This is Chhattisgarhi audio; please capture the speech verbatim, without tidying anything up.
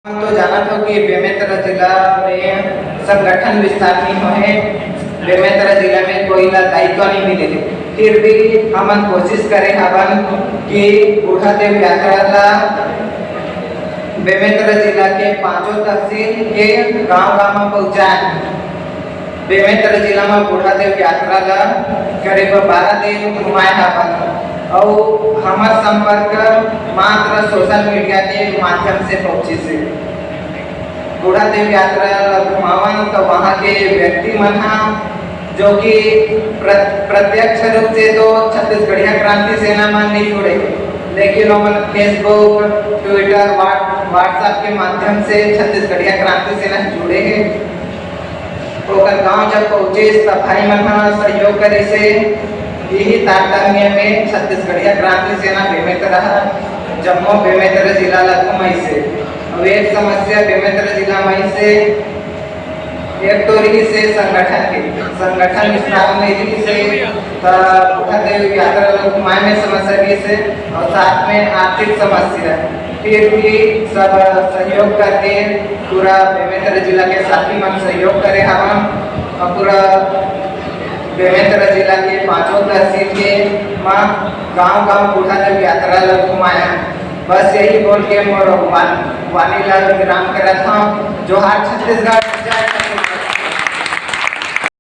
हम तो जानत हो कि बेमेतरा जिला में संगठन विस्तार नहीं होए, बेमेतरा जिला में कोई ला दायित्व नहीं मिले हे। फिर भी हमन कोशिश करे हवन कि बूढ़ा देव यात्रा ला बेमेतरा जिला के पांचों तहसील के गांव-गांव में पहुंचाए। बेमेतरा जिला में बूढ़ा देव यात्रा ला करीब बारह दिन घुमाए हवन, अउ हमर संपर्क मात्र सोशल मीडिया के माध्यम से पहुंचिस हे। बूढ़ा देव यात्रा ला घुमावन तो वहां के व्यक्ति मन हा, जो कि प्र-, प्रत्यक्ष रूप से तो छत्तीसगढ़िया क्रांति सेना में नहीं जुड़े, लेकिन ओमन Facebook, Twitter, Whats-, WhatsApp के माध्यम से छत्तीसगढ़िया क्रांति सेना से जुड़े हे। ओकर गांव जब पहुंचिस, तब भाई मन ह सहयोग करिस हे। इही तारतम्य में छत्तीसगढ़िया क्रांति सेना बेमेतरा ह जम्मो बेमेतरा जिला ला घुमाइस हे। अब एक समस्या बेमेतरा जिला में आइस हे, एक तो रहिस हे संगठन के, संगठन विस्तार में रहिस हे, त बूढ़ा देव यात्रा ला घुमाए में समस्या रहिस हे, और साथ में आर्थिक समस्या। फिर भी सब सहयोग करके पूरा बेमेतरा जिला के साथी मन सहयोग करे हवन, और पूरा बेमेतरा जिला के पांचों तहसील के मां गांव-गांव बूढ़ा देव यात्रा ला घुमाया। बस यही बोल के मोर वान-, वाणी ला विराम करत हंव। जोहार छत्तीसगढ़, जय छत्तीसगढ़।